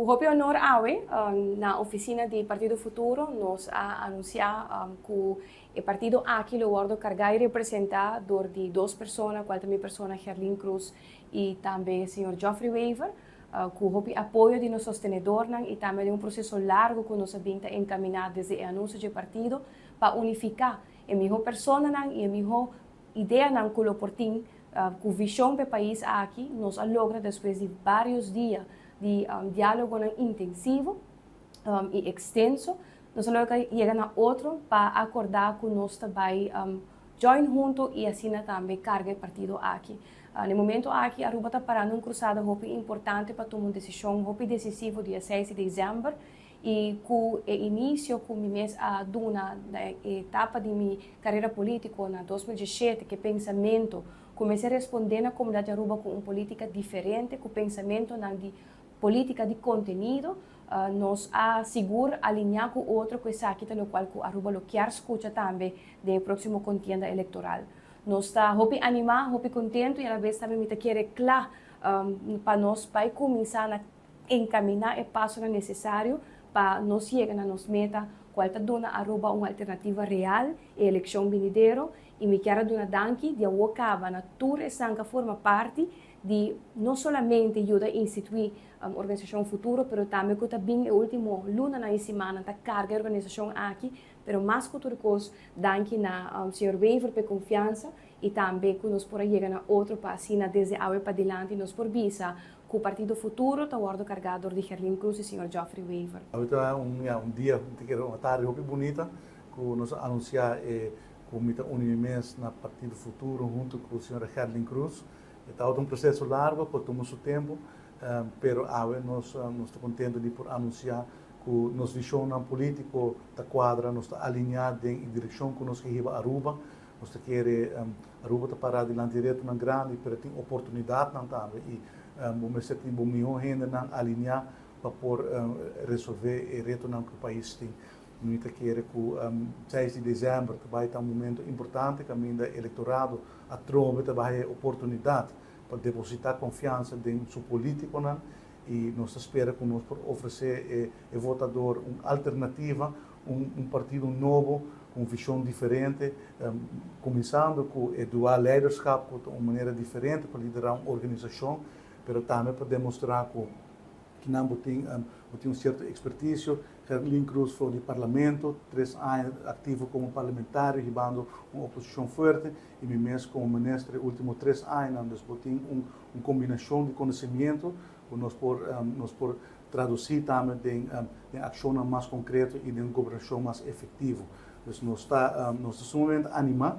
Ku hopi honor awe na oficina di Partido Futuro nos a anuncia ku e partido aki lo wordo carga y representa door di dos persona, cual ta mi persona Gerlin Cruz y tambe señor Geoffrey Wever, ku hopi apoyo di nos sostenedornan y tambe den un proceso largo ku nos a bin ta encamina desde e anuncio di e partido pa unifica e miho personanan y e miho ideanan ku lo por tin ku vision pa e pais aki. Nos a logra despues di varios dia di dialogonan intensivo y extenso, nos a logra yega na otro pa acorda ku nos ta bay join hunto y asina tambe carga e partido aki. Na e momento aki Aruba ta parando un cruzada hopi importante pa tuma un decision hopi decisivo dia 6 di december, y ku e inicio ku mi mes a duna na e etapa di mi carera politico na 2017, ku e pensamento ku mester responde na comunidad di Aruba ku un politica diferente, ku pensamentonan di politica di contenido, nos a sigur alinea ku otro ku esaki ta locual ku Aruba lo kier scucha tambe den e proximo contienda electoral. Nos ta hopi anima, hopi contento y a la vez tambe mi ta kere cla pa nos bay cuminsa na encamina e pasonan necesario pa nos yega na nos meta, cual ta duna Aruba un alternativa real e eleccion binidero. Y mi kier a duna danki di awo caba na tur esnan cu a forma parti di no solamente yuda institui Organisacion Futuro, pero tambe cu ta bin e ultimo lunanan y simannan ta carga e organisacion aki. Pero mas cu tur cos, danki na señor Wever pa e confiansa y tambe cu nos por a yega na otro pa asina desde awe padilanti nos por bisa cu Partido Futuro ta wordo carga door di Gerlin Cruz y señor Geoffrey Wever. Awe ta un, ya, un dia, mi ta kere un atardi hopi bunita cu nos a anuncia e cu mi ta uni mi mes na Partido Futuro hunto cu señora Gerlin Cruz. E tabata un proceso largo cu a tuma su tempo, pero awe nos nos ta contento di por anuncia cu nos visionnan politico ta cuadra, nos ta alinea den e direccion cu nos ke hiba Aruba. Nos ta kere Aruba ta para dilanti retonan grandi, pero tin oportunidadnan tambe y bo mester tin bo miho hendenan alinea pa por resolve e retonan cu e pais tin. Mi ta kere cu 6 di december ta bay ta un momento importante caminda e electorado atrobe ta bay haya e oportunidad pa deposita confiansa den su politiconan y nos ta spera cu nos por ofrece e votador un alternativa, un partido nobo cu un vision diferente, cuminsando cu e dual leiderschap cu ta un manera diferente pa lidera un organisacion, pero tambe pa demostra cu kinan bo tin un cierto experticio. Gerlin Cruz for di Parlamento, 3 aña activo como parlamentario, hibando un oposicion fuerte, y mi mes como minister e ultimo 3 aña. Dus bo tin un combinacion di conocimento cu nos por traduci tambe den accion mas concreto y den gobernacion mas efectivo. Dus nos ta sumamente anima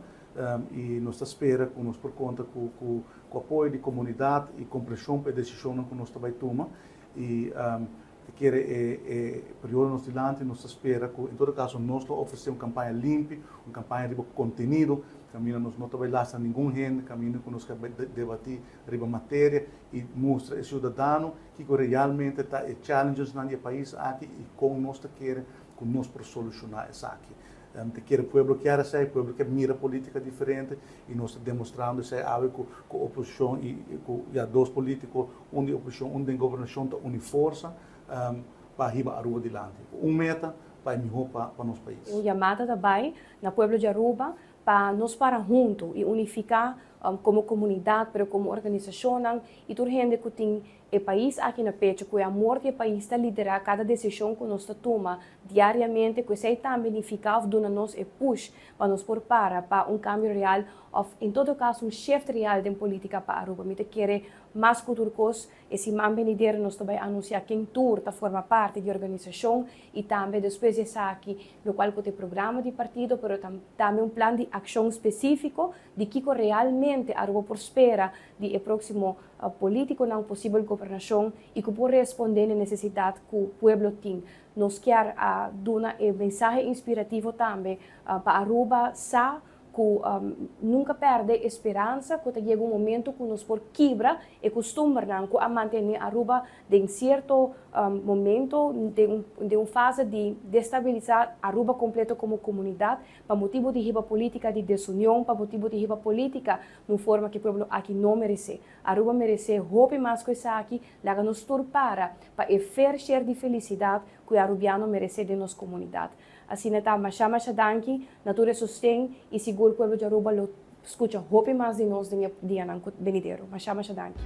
y nos ta spera cu nos por conta cu apoyo di comunidad y comprension pa e decision cu nos ta bay tuma y kier e periodo nos dilanti. Nos ta spera cu en todo caso nos ta ofrece un campaña limpi, un campaña di contenido, caminda nos no ta bay lastra ningun hende, caminda cu nos kier debati riba materia y mustra e ciudadano cu realmente ta e challenges na e pais aki y con nos ta kier cu nos por soluciona esaki. Ta kier pueblo kier esey, pueblo kier mira politica diferente y nos ta demostrando esey awe cu oposicion y cu, ja, dos politico, un di oposicion, un di gobernacion, ta uni forsa pa hiba Aruba dilanti. Un meta pa miho pa nos pais. Un yamada tambe na pueblo di Aruba pa nos para hunto y unifica como comunidad, pero como organisacion y tur hende cu tin e pais aki na pecho, cu e amor di e pais ta lidera cada decision cu nos ta tuma diariamente, cu esey tambe significa of duna nos e push pa nos por para pa un cambio real of en todo caso un shift real den politica pa Aruba. Mi ta kere mas cu tur cos, e siman venidero nos ta bay anuncia ken tur ta forma parti di organisacion y tambe despues di esaki, locual cu e programa di partido, pero tambe un plan di accion specifico di kico realmente Aruba por spera di e proximo politico na un posibel gobernacion y cu por responde na necesidad cu pueblo tin. Nos kier duna e mensahe inspirativo tambe pa Aruba sa. Cu nunca perde e speransa cu ta yega un momento cu nos por kibra e custumbernan cu a mantene Aruba den cierto momento, den un fase di destabilisa Aruba completo como comunidad, pa motibo di hiba politica di desunion, pa motibo di hiba politica den forma cu e pueblo aki no merece. Aruba merece hopi mas cu esaki. Laga nos tur para pa e fair share di felicidad cu Arubiano merece den nos comunidad. Asina ta, masha masha danki na tur sosten y sigur pueblo di Aruba lo scucha hopi mas di nos den dianan venidero. Masha masha danki.